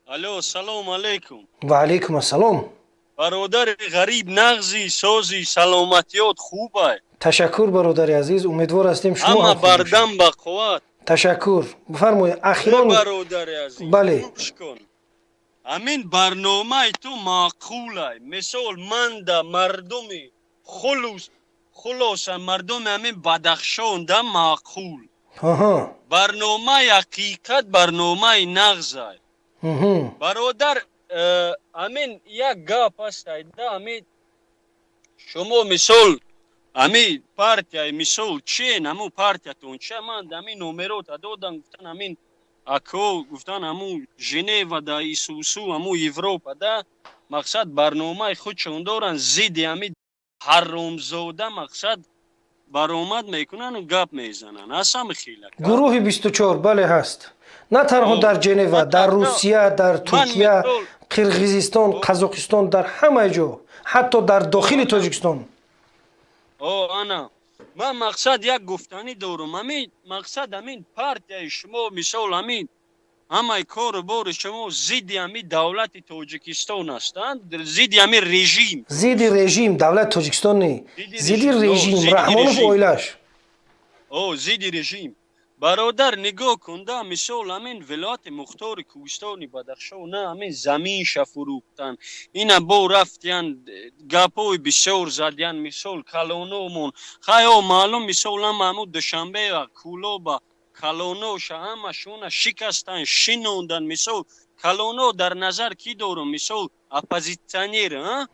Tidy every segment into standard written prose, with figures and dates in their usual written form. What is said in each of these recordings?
Алло, салом алейкум. Ва алейкум ассалом. Бародари ғариб, нағзи, сози, саломатиёт хубай? Ташаккур, бародари азиз, умедвор ҳастем, шумо ҳама ҳам хуб бошед. Бардам, ба қувват. Ташаккур, бифармоед. Э, ахирон. Бародари азиз. Бале. Гӯш кун, ҳамин барномаи ту маъқулай. Мисол, манда мардуми хулус, хулоса, мардуми ҳамин Бадахшонда маъқул. Барномаи ҳақиқат, барномаи нағзай. Бародар, ҳамин як гап ҳастай да, ҳамин шумо, мисол, ҳамин партияи, мисол, чен, ҳамун партиятон ча, ман ҳамин номерота додан, гуфтан, ҳамин ако гуфтан, ҳамун Женева да, Исусу, ҳамун Европа да, мақсад, барномаи худшон доран, зидди ҳамин ҳаромзода, мақсад, баромад мекунану гап мезананд, ҳастами хелака. Гурӯҳи 24, бале, ҳаст, на танҳо дар Женева, ман дар танҳо- Русия, дар ман Туркия, Қирғизистон, Қазоқистон, дар ҳамаи ҷо, ҳатто дар дохили Тоҷикистон. О, ана ман, мақсад, як гуфтанӣ дорум. Ҳамин, мақсад, ҳамин партияи шумо, мисол, ҳамин ҳамаи кору бори шумо зидди ҳамин давлати Тоҷикистон ҳастанд, зидди ҳамин режим. Зидди режим, давлати Тоҷикистон не. Зидди зидди режим, режим. Зидди Раҳмонов, режим. оилаш. О, зидди режим. Бародар, нигоҳ кун да, мисол, ҳамин вилояти мухтори Кӯҳистони Бадахшон на, ҳамин заминша фурӯхтан, ина бо рафтиян, гапҳои бисёр задиян. Мисол, калономон, хайо, маълум, мисол, ҳама ҳамун Душанбе ва Кӯлоба калоноша ҳамашона шикастан, шинондан. Мисол, калоно дар назар кӣ дорум? Мисол, оппозитсионер, а?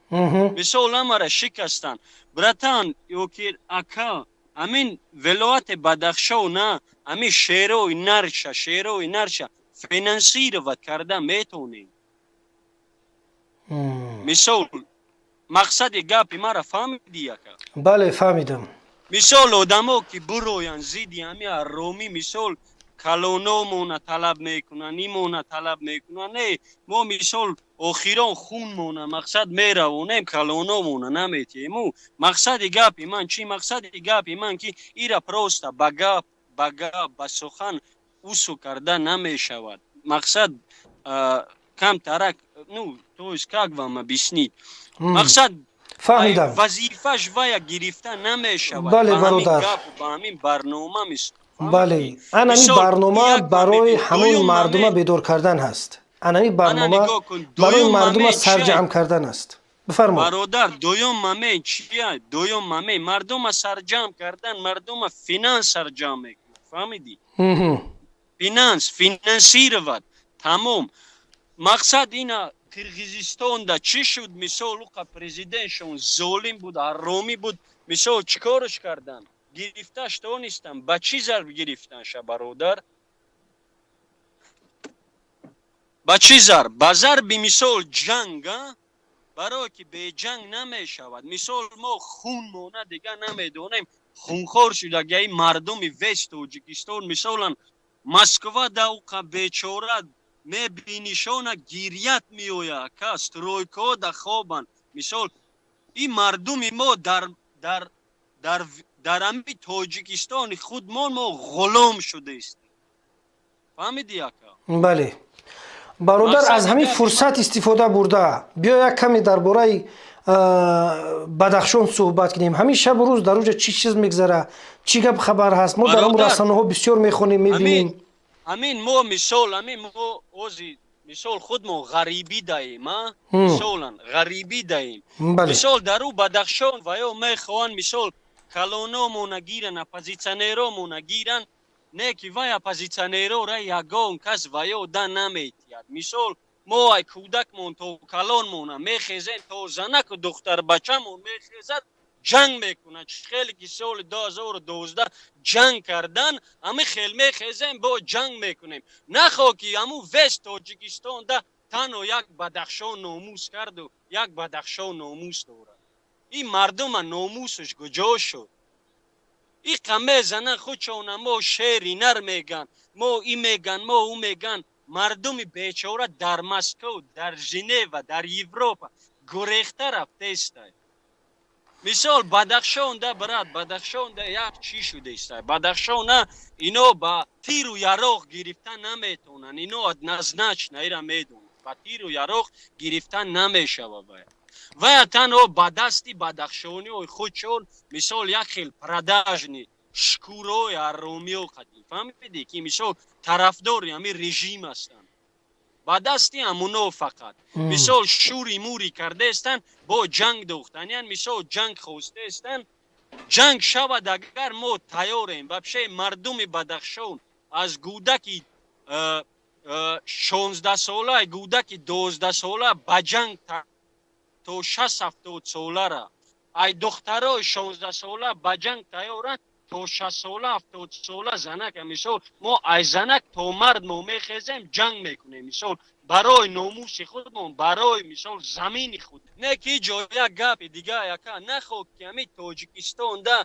Мисол, ҳамара шикастан. Братан ёки ака, ҳамин вилояти Бадахшон на, ҳамин шерои нарша, шерои нарша финансировать карда метонем. Мисол, мақсади гапи мара фаҳмиди, ака? Бале, фаҳмидам. Мисол, одамо ки буроянд зидди ҳами ҳаромӣ, мисол, калономона талаб мекунанд, имона талаб мекунанд. Не, мо, мисол, охирон хунмона, мақсад, меравонем, калономона наметиҳему. Мақсади гапи ман чӣ? Мақсади гапи ман ки ира просто ба гап, ба гап, ба сухан усу карда намешавад. Мақсад, камтарак, ну, то есть, как вам объяснить, мақсад, Фаҳмидам. вазифаш вая гирифта намешавад. Бале, ба ҳамин бародар. гапу ба ҳамин барнома Бале, анами Мисол, барнома як барои момент, ҳамон дуюм мардума момент. бедор кардан ҳаст. Анами барнома нигоҳ кун, барои дуюм мардума момент чия? сарҷамъ кардан аст. Бифармо. Бародар, дуюм момент чия? Дуюм момент, мардума сарҷамъ кардан, мардума финанс сарҷамъ мекунад, фаҳмидӣ? Финанс, финансировать, тамом. Мақсад, ина Қирғизистонда чӣ шуд? Мисол, уқа президентшон золим буд, ҳаромӣ буд. Мисол, чӣ корш кардан? Гирифташ тонистан. Ба чӣ зарб гирифтанша, бародар? Ба чӣ зарб? Ба зарби, мисол, ҷанг, а? Барое ки беҷанг намешавад. Мисол, мо хун мона дига намедонем, хунхор шудагаи мардуми весь Тоҷикистон. Мисолан, Москва да уқа бечора мебинишона, гирят меояд, ка стройка да хобанд. Мисол, ин мардуми мо дар ҳами Тоҷикистони худмон мо ғулом шудаистем, фаҳмиди, ака? Бале, бародар. Мақсади Аз ҳамин гапи фурсат истифода бурда, биё як каме дар бораи Бадахшон суҳбат кунем. Ҳамин шабу рӯз дар уҷа чӣ чиз мегзара, чӣ гап хабар ҳаст? Мо дар ҳамун Бародар, расонаҳо бисёр мехонем, мебинем. Ҳамин мо, мисол, ҳамин мо ози, мисол, худмон ғарибӣ даем, а? Мисолан, ғарибӣ даем. Мисол, дар ӯ Бадахшон ва ё мехоҳанд, мисол, калономона гиран, оппозитсионеромона гиран. Не ки вай оппозитсионерора ягон кас ва ё да наметиҳад. Мисол, мо ай кӯдакмон то калонмона мехезем, то занаку духтарбачамон мехезад, ҷанг мекунад. Хеле ки соли 2012 ҷанг кардан, ҳами хел мехезем, бо ҷанг мекунем. Нахо ки ҳамун весь Тоҷикистон да танҳо як Бадахшон номус карду як Бадахшон номус дорад. Ин мардума номусаш куҷо шуд? Иқа мезанан худшона, мо шери нар меган, мо и меган, мо ӯ меган. Мардуми бечора дар Москов, дар Женева, дар Европа гурехта рафтестай. Мисол, Бадахшонда, брат, Бадахшонда як чӣ шудестай? Бадахшона ино ба тиру яроғ гирифта наметонанд, ино однозначно ира медонанд. Ба тиру яроқ гирифта намешава. Вая танҳо ба дасти бадахшониҳои худшон, мисол, як хел продажный шкурои ҳаромиё қадим, фаҳмидӣ, ки, мисол, тарафдори ҳамин режим ҳастанд, ба дасти ҳамуно фақат, мисол, шури мури кардаестанд, бо ҷанг дохтаниян, мисол, ҷанг хостаестанд. Ҷанг шавад агар, мо тайёрем. Вообще мардуми Бадахшон аз гӯдаки 16-сола, гӯдаки 12-сола ба ҷанг то 60-70 солара, ай духтарои 16-сола ба ҷанг тайёранд то 60-сола, 70-сола занака. Мисол, мо ай занак то мард мо мехезем, ҷанг мекунем, мисол, барои номуси худмон, барои, мисол, замини худ. Не ки ҷо як гапи дига яка нахо, ки ҳами Тоҷикистонда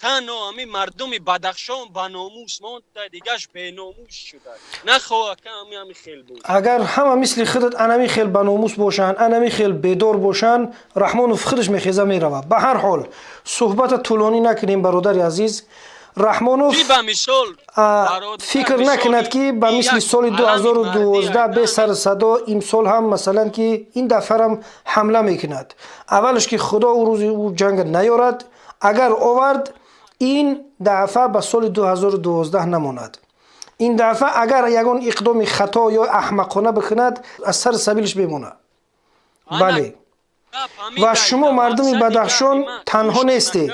танҳо ҳами мардуми Бадахшон ба номус монда, дигаш беномус шуда. Нахо, ака, ҳами хел буд. Агар ҳама мисли худат анами хел ба номус бошанд, анами хел бедор бошанд, Раҳмонов худаш мехеза меравад. Ба ҳар ҳол, суҳбата тӯлонӣ накунем, бародари азиз. Раҳмонов фикр накунад, ки ба мисли соли 2012 бесару садо имсол ҳам, масалан, ки ин дафъарам ҳамла мекунад. Аввалаш, ки Худо ӯ рӯзи ӯ ҷанга наёрад. Агар овард, ин дафъа ба соли 2012 намонад. Ин дафъа агар ягон иқдоми хато ё аҳмақона бикунад, аз сари сабилаш бемонад. Бале, ва шумо, мардуми Бадахшон, танҳо несте,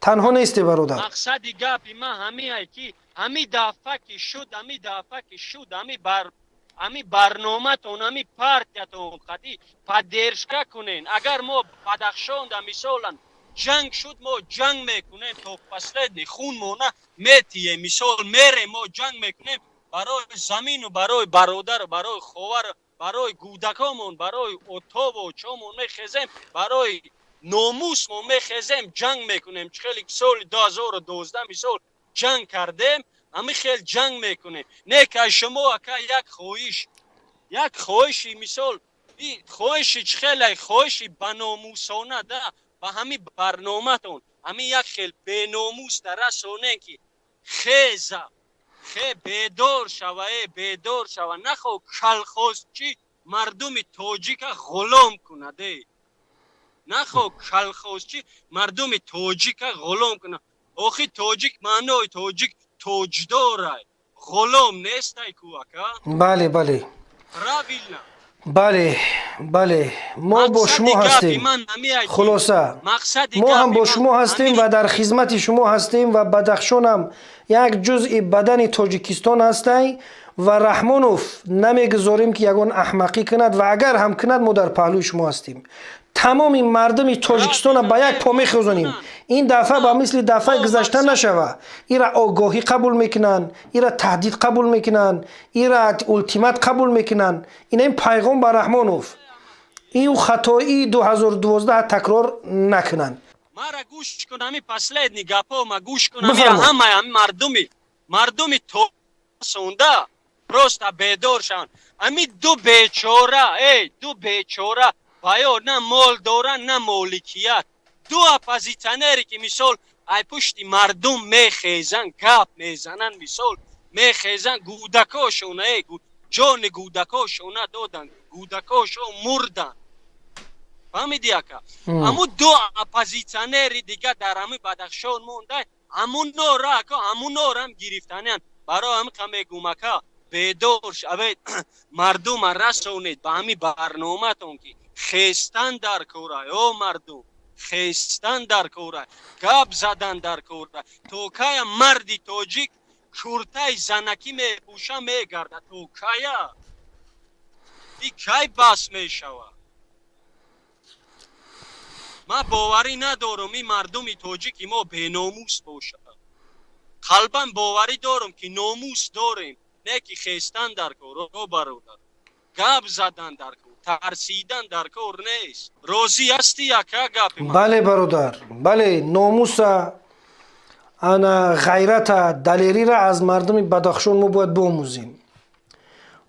танҳо несте, бародар. Мақсади гапи ман ҳамиае, ки ҳами дафъа ки шуд, ҳами дафъа ки шуд, ҳами барноматон, ҳами партиятон қати поддержка кунен. Агар мо Бадахшонда, мисолан, ҷанг шуд, мо ҷанг мекунем то последний хунмона метием. Мисол, мерем, мо ҷанг мекунем барои замину, барои бародару, барои ховару, барои гӯдакомон, барои отобу очомон мехезем, барои номус мо мехезем, ҷанг мекунем. Чӣ хеле соли 2012, мисол, ҷанг кардем, ҳамин хел ҷанг мекунем. Не ки аз шумо, ака, як хоҳиш, як хоҳиши, мисол, хоҳиши чӣ хеле хоҳиши баномусона да ба ҳамин барноматон, ҳамин як хел беномус расонем, ки хеза, хе, бедор шава, э, бедор шава. Нахо калхозчӣ мардуми тоҷика ғулом кунад, э, нахо калхозчӣ мардуми тоҷика ғулом кунад. Охи тоҷик, маънои тоҷик тоҷдорай, ғулом нестай ку, ака. Бале, бале. Правильно? Бале, бале, мо бо шумо ҳастем. Хулоса, мо ҳам бо шумо ҳастем ва дар хизмати шумо ҳастем ва Бадахшонам як ҷузъи бадани Тоҷикистон ҳастай ва Раҳмонов намегузорем, ки ягон аҳмақӣ кунад, ва агар ҳам кунад, мо дар паҳлӯи шумо ҳастем. Тамоми мардуми Тоҷикистонро ба як по мехӯзонем. Ин дафъа ба мисли дафъаи гузашта нашава. Ира огоҳӣ қабул мекунанд, ира таҳдид қабул мекунанд, ира ултимат қабул мекунанд. Ина ин пайғом ба Раҳмонов: ин хатоии 2012 такрор накунанд. Мара гӯш кун, ҳами последний гапо ма гӯш кун. Ҳамаи ҳами мардуми тосонда просто бедор шаванд. Ҳами ду бечора, эй, ду бечора ва на мол доранд, на моликият, ду оппозитсионере ки, мисол, ай пушти мардум мехезанд, гап мезананд, мисол, мехезанд, гӯдакошона, э, ҷони гӯдакошона доданд, гӯдакошон мурданд, фаҳмиди, ака? Аму ду оппозитсионери дига дар ҳами Бадахшон монда, ҳамунора, ака, ҳамунорам гирифтанянд. Барои ҳами қа мегум, ака, бедор шавед, мардума расонед ба ҳами барноматон, ки хестан дар кора, ё мардум, хестан дар кора, гап задан дар кора. То кая марди тоҷик куртаи занакӣ мепӯша мегардад? То кая? И кай бас мешавад? Ман боварӣ надорам, ин мардуми тоҷики мо беномус бошад. Қалбан боварӣ дорам, ки номус дорем. Не ки хестан дар кор, о бародар, гап задан дар кор, тарсидан дар кор нест. Розӣ ҳастӣ, ака, гапи ман? Бале, бародар, бале. Номуса, ана ғайрата, далерира аз мардуми Бадахшон мо бояд биомӯзем.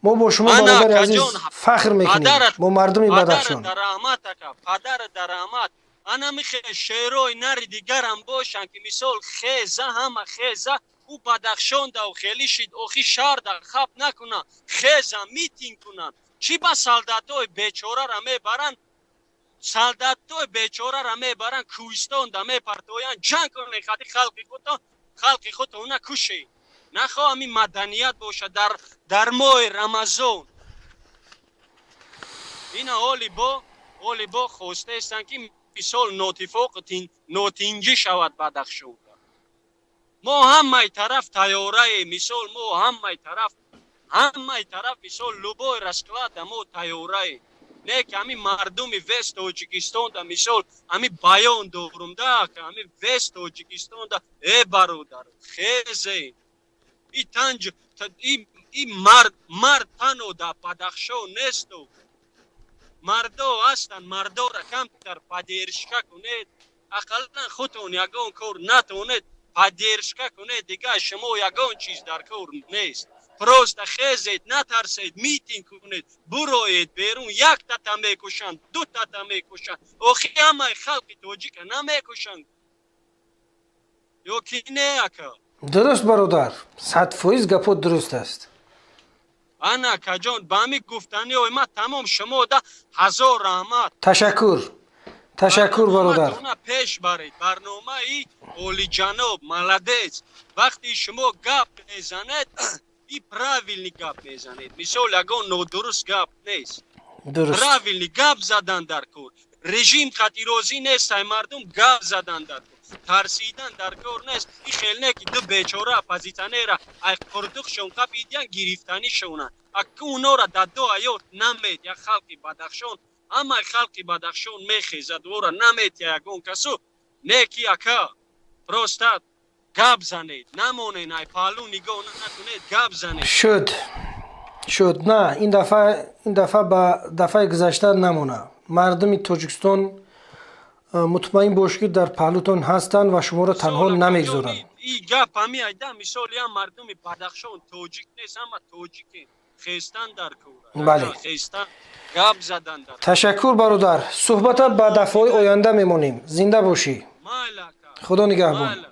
Мо бо шумо, бародари азиз, фахр мекунем, бо мардуми Бадахшон. Раҳмат, ака, падара дар раҳмат. Ана михе шерои нари дигарам бошанд, ки, мисол, хеза, ҳама хеза, ӯ Бадахшон да хелӣ шид, охи шаҳр да хап накунанд, хеза, митинг кунанд. Чӣ ба солдатои бечорара мебаранд, солдатои бечорара мебаранд, кӯҳистонда мепартоянд, ҷанг кунед хати халқи худтон, халқи худтона кушед. Нахоҳам ин маданият бошад дар моҳи Рамазон. Ина ҳоли бо хостаестанд, ки мисол нотифоқ, нотинҷӣ шавад Бадахшон. Мо ҳамаи тараф тайёраем, мисол, мо ҳамаи тараф, мисол, любой расклада мо тайёраем. Не ки ҳамин мардуми весь Тоҷикистонда, мисол, ҳамин баён дорум да, ҳамин весь Тоҷикистонда, э бародар, хезе и танҷ и мард танҳо дар Бадахшон несту, мардо ҳастанд. Мардора камтар поддержка кунед, ақаллан худтон ягон кор натонед, поддержка кунед. Дигар шумо ягон чиз дар кор нест, просто хезед, натарсед, митинг кунед, буроед берун. Як тата мекушанд, ду тата мекушанд, охи ҳамаи халқи тоҷика намекушанд ё ки не, ака? Дуруст, бародар, 100% гапот дуруст аст. Ана, акаҷон, ба ҳамин гуфтаниҳои ман тамом. Шумо да ҳазор раҳмат. Ташаккур, ташаккур, бародар. Барноматона пеш баред, барномаи олиҷаноб, молодец. Вақте шумо гап мезанед, и правильный гап мезанед, мисол, ягон нодуруст гап нест. Дуруст. Правильный гап задан дар кор, режим хатирозӣ нест, ай мардум гап задан дар кор, тарсидан дар кор нест. И хел не ки ду бечора оппозитсионера ай қурдуқшон қапидиян, гирифтанишона. Аку унора дар ду ҳаёт наметия. Халқи Бадахшон, ҳамаи халқи Бадахшон мехезад, ора наметия ягон касу. Не ки, ака, просто гап занед, намонен, ай паҳлӯ нигоҳ накунед, гап занед. Шуд, шуд. На, ин дафъа ба дафъаи гузашта намона. Мардуми Тоҷикистон мутмаин бош, ки дар паҳлӯтон ҳастанд ва шуморо танҳо намегузоранд. И гап ҳами айда, мисол, я мардуми Бадахшон тоҷик нест, ҳама тоҷикем. Хестан дар кор. Бале. Хестан, гап задан дар. Ташаккур, бародар, суҳбата ба дафъаҳои оянда мемонем. Зинда бошӣ. Майла, ака. Худо нигаҳбон. Майла.